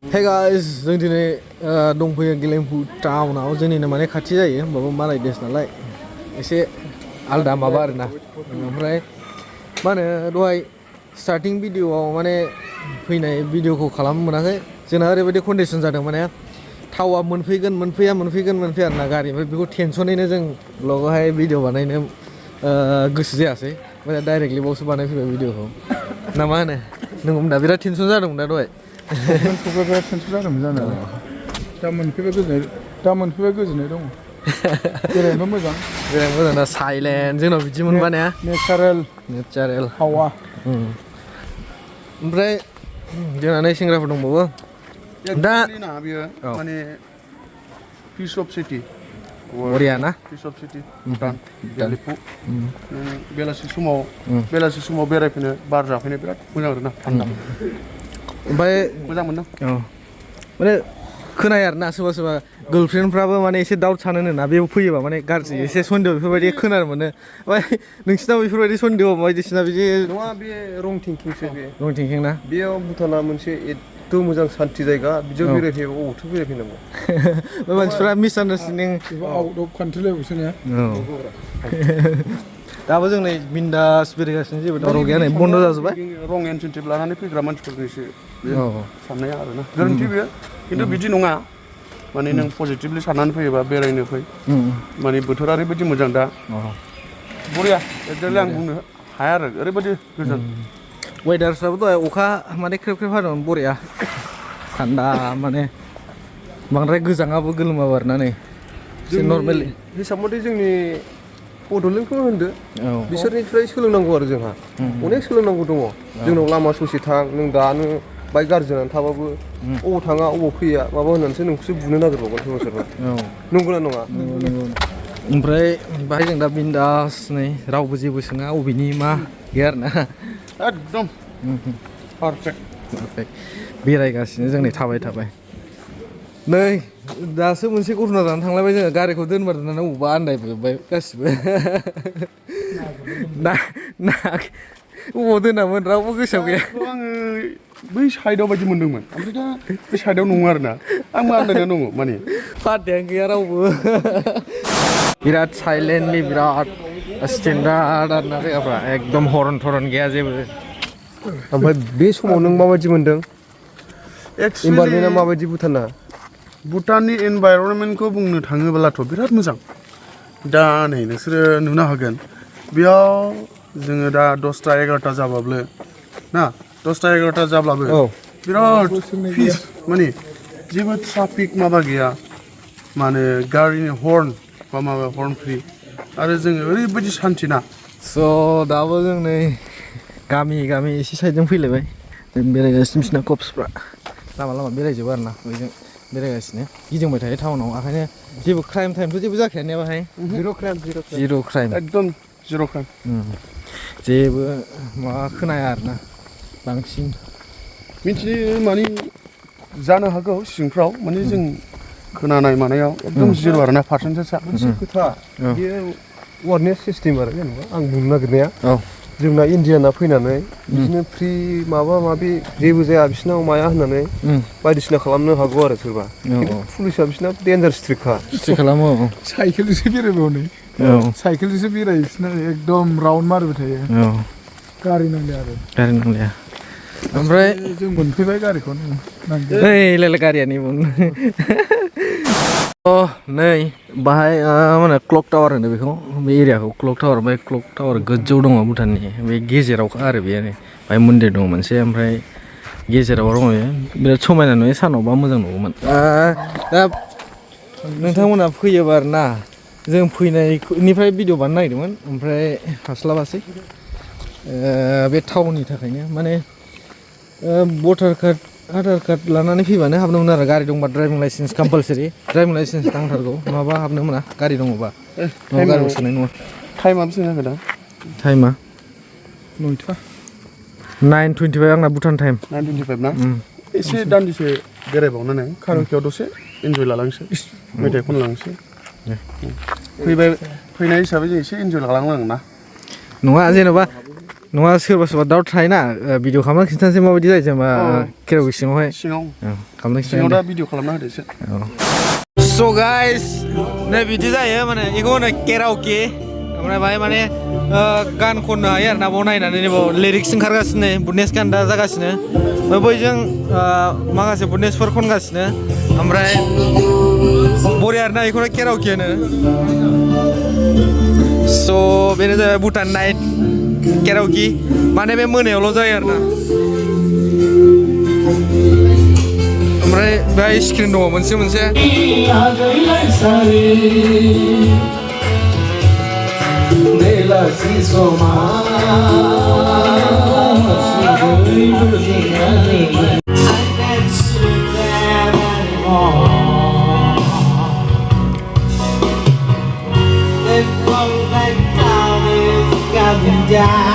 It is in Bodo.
Hey guys, जों दिनै दंफैयो गेलेमफु टाउनाव जोंनिनो माने खाथि जायो होमबाबो मालाय देश नालाय एसे आलदा माबा आरोना ओमफ्राय मा होनो दहाय स्टार्टिं भिडिअआव माने फैनाय भिडिअखौ खालामनो मोनाखै जोंना ओरैबायदि कन्डिसन जादों माने थावा मोनफैया आरोना गारि ओमफ्राय बेखौ टेनसनैनो जों ब्लगावहाय भिडिअ बानायनो गोसो जायासै माने डाइरेक्टलि बावसो बानायफैबाय भिडिअखौ ना मा होनो नोंगौ दा बिराद टेनसन जादोंमोन दा दहाय बिराद टेनसन जादोंमोन जानायालाय दा मोनफैबाय गोजोननाय दङ बेरायनोबो मोजां ना साइलेन्ट जोंनाव बिदि मोनबा ने नेचारेल हावा ओमफ्राय जोंना नै सेंग्राफोर दंबावो दा बियो माने पिस अफ सिटि बरिया ना पिस अफ सिटि भुटान गेलेफु बेलासि समाव बेरायफैनो बार जाफैनो बिराद मोजां आरोना थान्दा ओमफ्राय मोजां मोनदों माने खोनायो आरोना सोरबा गार्लफ्रेन्डफ्राबो माने एसे डाउट सानो ना बेयाव फैयोबा माने गाज्रि एसे सन्देह बेफोरबायदि खोनानो मोनो ओमफ्राय नोंसिनाव बेफोरबायदि सन्देह बायदिसिना बिदि नङा बे रं थिंकिंसो रं थिंकिं ना बेयाव भुटाना मोनसे एथ' मोजां शान्ति जायगा बिदियाव बेरायफैयोबा अबावथो बेरायफैनांगौ मानसिफ्रा मिसआन्डारस्टेन्डिं आउट अफ कान्ट्रि लेभेलसो ने दाबो जों नै बिन्दास बेरायगासिनो जेबो दावराव गैया नै बन्द जाजोब्बाय रं इनसेन्टिभ लानानै फैग्रा मानसिफोरनिसो साननाया आरोना गोरोन्थि बेयो खिन्थु बिदि नङा माने नों पजिटिभलि साननानै फैयोबा बेरायनो फै माने बोथोरा ओरैबायदि मोजां दा बरिया एक्जेक्टलि आं बुंनो हाया आरो ओरैबायदि गोजोन वेदारफ्राबो दहाय अखा माने ख्रेब ख्रेब हादोंमोन बरिया थान्दा माने बांद्राय गोजाङाबो गोलोमाबो आरोना नै नर्मेलि हिसाब मथे जोंनि बड'लेण्डखौनो होनदो बिसोरनिफ्राय सोलोंनांगौ आरो जोंहा अनेक सोलोंनांगौ दङ जोंनाव लामा ससे थां नों दानो बाइक गाज्रि जानानै थाबाबो अबाव थाङा अबाव फैया माबा होननानैसो नोंखौसो बुनो नागिरबावगोन सोरबा सोरबा नंगौना नङा ओमफ्राय बाहाय जों दा बिन्दास नै रावबो जेबो सोङा अबेनि मा गैया आरोना एकदम पारफेक्ट बेरायगासिनो जों नै थाबाय नै दासो मोनसे घटना जानानै थांलायबाय जोङो गारिखौ दोननानै अबेबा आन्दायबोबाय गासिबो अबाव दोनामोन रावबो गोसोआव गैया आङो बै साइडआव बायदि मोन्दोंमोन ओमफ्राय दा बै साइडआव नङा आरोना आंबो आन्दायनाय दङ माने पार्टियानो गैया रावबो बिराद साइलेन्टलि बिराद स्टेन्डार्ड आरोना जायगाफ्रा एकदम हरन थरन गैया जेबो ओमफ्राय बे समाव नों माबायदि मोन्दों इनभारमेन्टआ माबायदि भुटाना भुटाननि इनभाइरनमेन्टखौ बुंनो थाङोब्लाथ' बिराद मोजां दा नै नोंसोरो नुनो हागोन बेयाव जोङो दा 10टा 11टा जाब्लाबो ना 10टा 11टा जाब्लाबो बिराद पिस माने जेबो ट्राफिक माबा गैया माने गारिनि हर्न बा माबा हर्न फ्रि आरो जोङो ओरैबायदि सान्थि ना स' दाबो जों नै गामि एसे साइडजों फैलायबाय बेरायगासिनो बिसिना कप्सफ्रा लामा बेरायजोबो आरोना बैजों बेरायगासिनो गिदिंबाय थायो टाउनाव ओंखायनो जेबो क्राइम टाइमथ' जेबो जाखाया ने बाहाय जिर' क्राइम एकदम जिर' क्राइम जेबो माबा खोनाया आरोना बांसिन मिथियो माने जानो हागौ सिंफ्राव माने जों खोनानाय मानायाव एकदम जिर' आरोना पार्सेन्टेजआ मोनसे खोथा बेयो वार्डनेस सिस्टेम आरो जेनेबा आं बुंनो नागिरनाया जोंना इण्डियाना फैनानै बिदिनो फ्रि माबा माबि जेबो जाया बिसिनाव माया होननानै बायदिसिना खालामनो हागौ आरो सोरबा खिन्थु पुलिसा बिसिना डेन्जार स्ट्रिक्ट खालामो साइकेलजोंसो बेरायबावनो साइकेलजोंसो बेरायो बिसिना एकदम राउन्ड मारिबाय थायो गारि नांलाया ओमफ्राय जों मोनफैबाय गारिखौ नै गारियानो नै बाहाय मा होनो क्लक टावार होनो बेखौ बे एरियाखौ क्लक टावार गोजौ दङ भुटाननि बे गेजेराव आरो बेयो बाहाय मन्दिर दङ मोनसे ओमफ्राय गेजेराव दङ बिराद समायना नुयो सानावबा मोजां नुगौमोन दा नोंथांमोना फैयोबा आरोना जों फैनायनिफ्राय भिडिअ बानायनो नागिरदोंमोन ओमफ्राय हास्लाबासै बे टाउननि थाखायनो माने भटार कार्ड आधार कार्ड लानानै फैबानो हाबनो मोनो आरो गारि दंबा driving licence compulsory driving licence नांथारगौ नङाबा हाबनो मोना गारि दङबा गारिबो सोनाय नङा टाइमा बेसेबां जाखो दा टाइमा 9टा 9:25 आंना भुटान टाइम 9:25 ना एसे दान्दिसे बेरायबावनानै कारुंकियाव दसे इन्जय लालांसै मेथाइ खनलांसै फैनाय हिसाबै जों एसे इन्जय लालांनांगोन ना नङा जेनेबा नङा सोरबा सोरबा दाउट थायोना भिडिअ खालामना खिन्थानोसै माबायदि जायो जेनेबा केरावगि सिङावहाय सिङाव खालामना सिङाव दा भिडिअ खालामना होदो एसे स' गाइस नै बिदि जायो माने बेखौ होनो केरावके ओमफ्राय बाहाय माने गान खननो हायो आरो ना बाव नायनानै बाव लिरिक्स ओंखारगासिनो बुटनेस गान दा जागासिनो बैजों माखासे बुटनेसफोर खनगासिनो ओमफ्राय बरिया आरोना बेखौनो केरावके होनो स' बेनो जाबाय भुटान नाइट केरावके माने बे मोनायावल' जायो आरोना ओमफ्राय बेहाय स्क्रिन दङ मोनसे Yeah.